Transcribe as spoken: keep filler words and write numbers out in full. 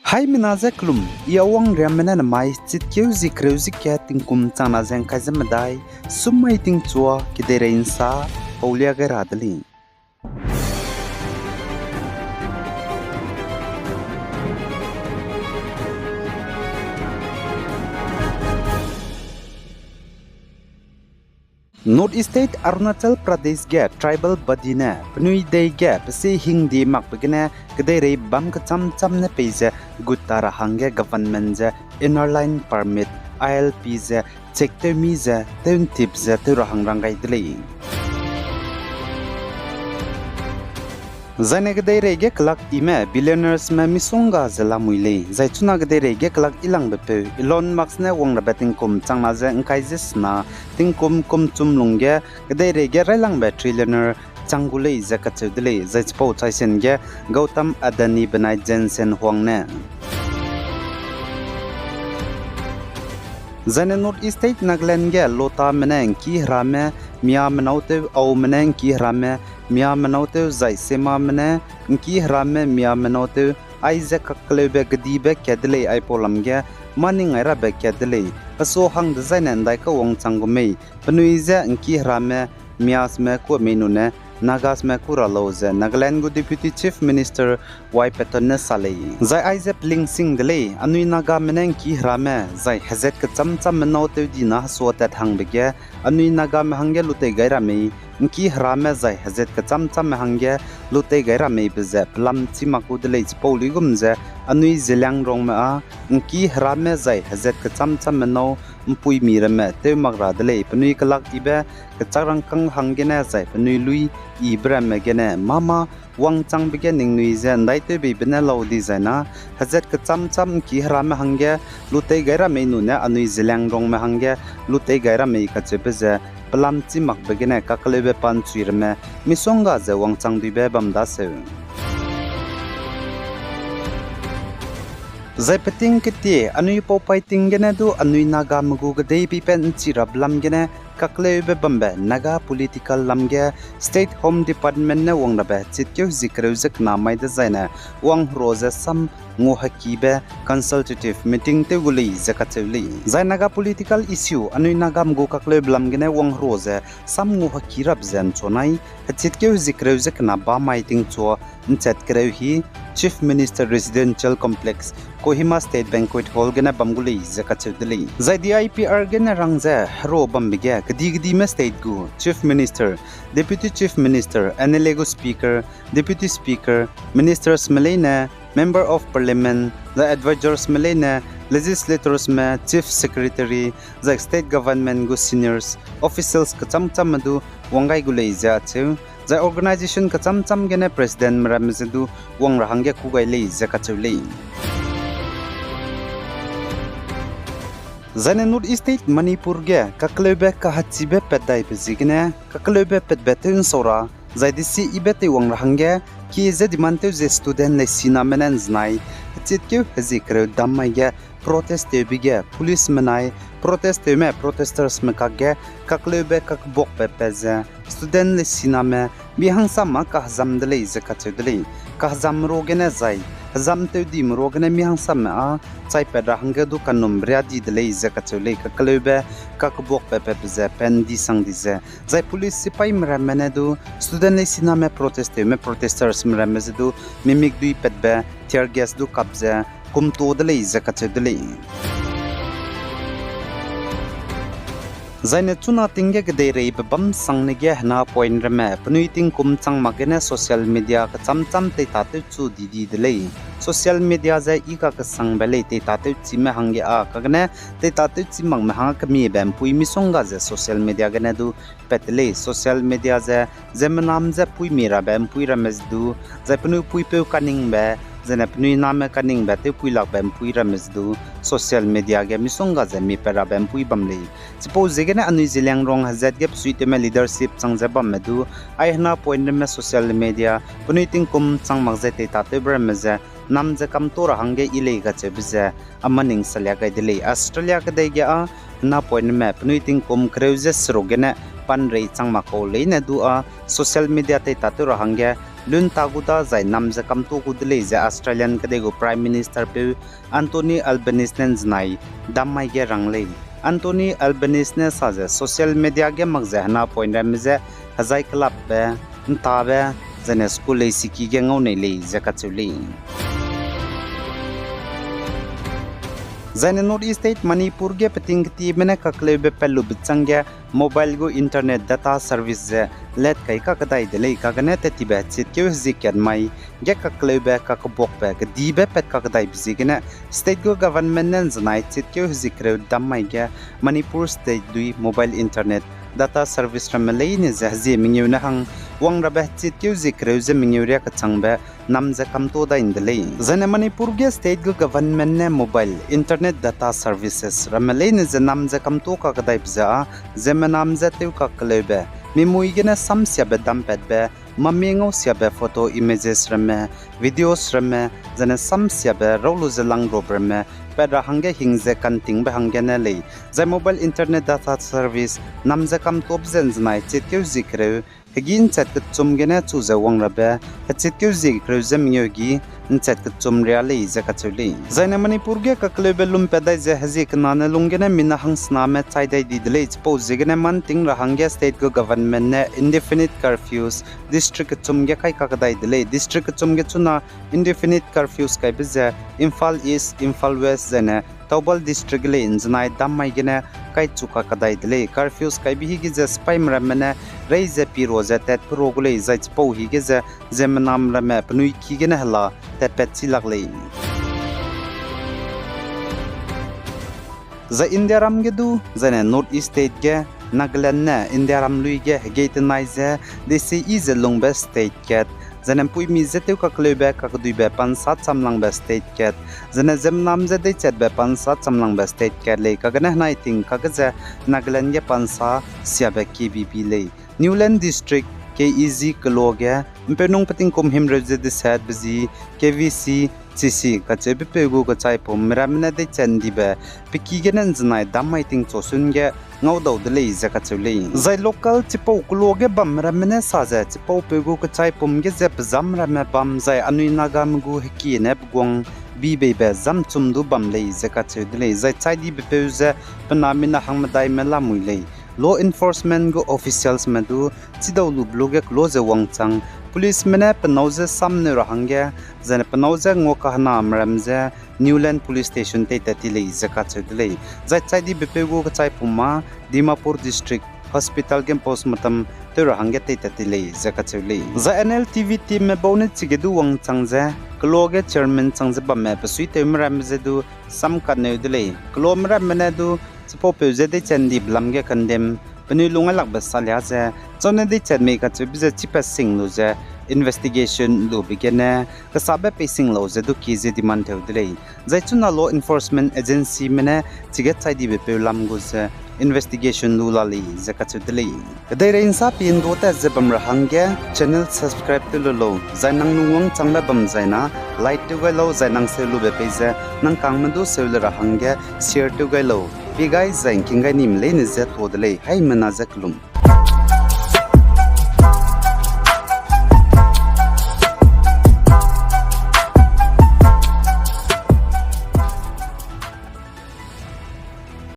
Haimena ze kelum, I Awang Riamme ne namai chitkeu zie kereu ze kat tingkum changna ze ngkai ze medai, summai tingchua kedeirei nsa paulia gai ra de lei. North East State Arunachal Pradesh ge tribal body ne penui dei ge pesi hingdi makbe gene kedeirei bam kecham cham ne pei ze gut ta ra hangge government ze Inner Line Permit, I L P ze check tew mi ze tew ntip ze tew ra hang rang gai de lei. Zaine kedeirei ge kelak ime billionairesme misongga ze lamui lei, zai chuna kedeirei ge kelak ilangbe peu Elon Musk ne wang rabe tingkum changna ze ngkai ze sena tingkum kum chum lungge kedeirei ge railangbe trillionaire chang gu lei ze kacheu de lei, zai chipau chaisen ge Gautam Adani benai Jensen Huang ne. Zaine North East State Nagaland ge Lotame ne ngki herame, Miame nâu tew Aome ne ngki herame, Miame nâu tew zai Semame ne ngki herame, Miame nâu tew aize kakleube kedibe kat de lei aipau lam ge mâ ning ngai rabe kat de lei. Pesu hang dezaine ndaika wangchang gu mei, penui ze ngki herame, Miasme kua mei nune Nagasme kura lau ze Nagaland gu Deputy Chief Minister Y Patton ne sa lei. Zai aize pelingsing de lei, anui Nagame ne ngki herame zai hezat kecham chamme nâu tew dina hesua tat hangbe ge, anui Nagame hangge lutei gai ra mei, ngki herame zai hezat kecham chamme hangge lutei gai ra meibe ze pelam chî mak gu de lei. Chipau luigum ze anui Zeliangrongme â ngki herame zai hezat kecham chamme nâu mpuimi ramme tew mak ra de lei, penui kelak ibe kechak rangkâng hanggene zai penui lui ibe ramme gene mâ mâ wangchangbe ge ningnui ze ndaitewbeibe ne lau dizai na, hezat kecham cham ngki herame hangge lutei gai ra mei nune anui Zeliangrongme hangge lutei gai ra mei kacheube ze pelam chî makbe gene kakleube pa nchui ramme misongga ze wangchang duibe bam daseu. Zai peting ketie anui paupai ting gene du anui Nagame gu kedei peipat nchi rabe lam gene kakleube bambe Naga political lam ge State Home Department ne wang rabe chitkeu hezie kereu ze kena mai dezaine wang hero ze sam nguhakibe consultative meeting tew gu lei ze kacheu lei. Zai Naga political issue anui Nagame gu kakleube lam gene wang hero ze sam nguhaki rabe ze nchu nai, hechitkeu hezie kereu ze kena ba mai tingchua nchat kereu hi Chief Minister Residential Complex, Kohima State Banquet Hall gene bam gu lei ze kacheu de lei. Zai D I P R gene rang ze hero bambe ge kedi-kedime state gu Chief Minister, Deputy Chief Minister, M L A gu Speaker, Deputy Speaker, Ministersme leine, Member of Parliament, zai Advisorsme leine, Legislatorsme, Chief Secretary, zai State Government gu seniors, officials kecham-kechamme du wang gai gu lei ze acheu. Zai organisation kecham-kecham gene Presidentme ramme ze du wang ra hangge kû gai lei ze kacheu lei. Zaine North East State Manipur ge kakleube kahachibe pat daibe ziegene kakleube patbe tew nsau ra, zai desi ibe teiwang ra hangge, ki ze demand tew ze student leisiname ne nzenai, hechitkeu hezie kereu dam mai ge protest tewbe ge policeme nai protest tewme protestorsme kakge kakleube kakbuakbe pat ze student leisiname mi hangsame â kahezam de lei ze kacheu de lei. Kahezam ruagene zai hezam tewdime ruagene mi hangsame â chaipat ra hangge du kanum riâ di de lei ze kacheu lei. Kakleube kakbuakbe patbe ze pa ndi sang di ze, zai police sipaîme ramme ne du student leisiname protest tewme protestorsme ramme ze du mimik dui patbe tear gas du kap ze kumto de lei ze kacheu de lei. Zaine chuna ting ge kedeireibe bam sangne ge hena point ramme penui tingkum chang mak gene social media kecham-kecham teitatew chu di di de lei. Social media ze i kakesangbe lei teitatewchime hangge â kagene teitatewchi makme hang kemiebe mpui misongga ze social media gene du pat de lei. Social media ze ziemmename ze puimi rabe mpui ramme ze du, zai penui puipeu kaningbe, zaine penui name kaningbe tewpuilakbe mpui ramme ze du social media ge misongga ze mipat rabe mpui bam lei. Chipau ziegene anui Zeliangrong hezat ge besuitewme leadership chang ze bamme du, ai hena point ramme social media penui tingkum chang mak ze teitatewbe ramme ze nam ze kamto ra hangge i lei kacheube ze a maning salia gai de lei. Australia kedei ge â hena point ramme penui tingkum kereu ze seruk gene panrei chang mak kau leine du â social media teitatew ra hangge lun ta gu da zai nam ze kamtuâ gu de lei ze Australian kedei gu Prime Minister peu Anthony Albanese ne ’nzenai dam mai ge rang lei. Anthony Albanese ne sa ze social media ge mak ze hena point ramme je hezai kelapbe, ’ntabe, zaine school lei siki ge ngau nei lei ze kacheu lei. Zaine North East State Manipur ge peting ketieme ne kakleube pat lube chângge mobile gu internet data service ze let kai kakedai de lei, kagene tettibe hechitkeu hezie kat mai ge kakleube kakebuakbe kedibe pat kakedaibe ziegene state gu government ne ’nzenai chitkeu hezie kereu dam mai ge Manipur state dui mobile internet data service ramme leine ze hezie mengeu ne hang wang rabe hechitkeu hezie kereu ze mengeu riâ kechangbe nam ze kamtuâ dai ’nde lei. Zaine Manipur ge state gu government ne mobile internet data services ramme leine ze nam ze kamtuâ kakedaibe ze â ziemmename je tew kakleube, mimui gene samsiabe dampatbe, mami ngausiabe photo images ramme, videos ramme, zaine samsiabe raw lu ze langruabe ramme pat ra hangge hing ze kantingbe hanggene lei. Zai mobile internet data service nam ze kamtuâbe ze ’nzenai chitkeu hezie kereu hegî ’nchat kechum gene chu ze wang rabe, hechitkeu hezie kereu ze mengeu hegî ’nchat kechum riâ lei ze kacheu lei. Zaine Manipur ge kakleube lumpat dai ze hezie kena ne lung gene mina hangsename chai dai di de lei, chipau ziegene manting ra hangge state gu government ne indefinite curfews district kechum ge kai kakedai de lei. District kechum ge chuna indefinite curfews kaibe ze Imphal East, Imphal West zaine Thoubal district ge lei ’nzenai dam mai gene kaichu kakedai de lei. Curfews kaibe hige ze sipaime ramme ne rei ze piro ze tatpe ra gu lei, zai chipau hige ze ziemmename ramme penui ki gene hela tatpat chi lak lei. Zai Indiaram ge du, zaine North East state ge, Nagaland ne Indiaram lui ge hegei tenai ze, deise yi ze lungbe state kat, zaine ’mpuimi je tew kakleube kakeduibe pansa chamlangbe state kat, zaine ziemmename je deichatbe pansa chamlangbe state kat lei, kagene henai ting kakge ze Nagaland ge pansa siabe K B B lei. Niuland District, K E Z keloa ge, ’mpeunung petingkum himreu ze desetbe zi, K V C, C C kacheubepeu gu kechaipum miramme ne deichat ’ndibe, pe ki gene ’nzenai dam mai tingchu sun ge ngaudau de lei ze kacheu lei. Zai local chipau keloa ge bam miramme ne sa ze chipaupeu gu kechaipum ge ze pezam ramme bam zai anui Nagame gu hekie ne peguang bibeibe zamchum du bam lei ze kacheu de lei. Zai chai dibepeu ze pe na mina hangmedaime lamui lei. Law enforcement gu officialsme du chidau lube lu ge keloa ze wangchang, policeme ne pe nâu je samneu ra hangge, zaine pe nâu je nguakahename ram ze Niuland Police Station teitat ti lei ze kacheu de lei. Zai chai dibepeu gu kechaipum â Dimapur District Hospital ge postmortem tew ra hangge teitat ti lei ze kacheu lei. Zai N L T V teamme bau ne chige du wangchang ze, keloa ge chairman chang ze bamme pe suitewme ramme je du samkatneu de lei. Keloame ramme ne du chipaupeu je deichat ’ndibe lam ge condemn, penui lungailakbe salia ze, chau ne deichat mei kacheube ze chipat sing lu ze, investigation lube gene, kesabe pei sing lau ze du kie ze demand tew de lei. Zai chuna law enforcement agencyme ne chige chai dibepeu lam gu ze investigation lu la lei ze kacheu de lei. Kedeirei ’nsa pindua tat ze bam ra hangge channel subscribe tew lu lau, zai nang lungwangchangbe bam zai na like tew gai lau, zai nang seu lube pei ze nang kangme du seu le ra hangge share tew gai lau. Pi gai zai ’ngking gai nime leine je tuâ de lei, haimena je kelum.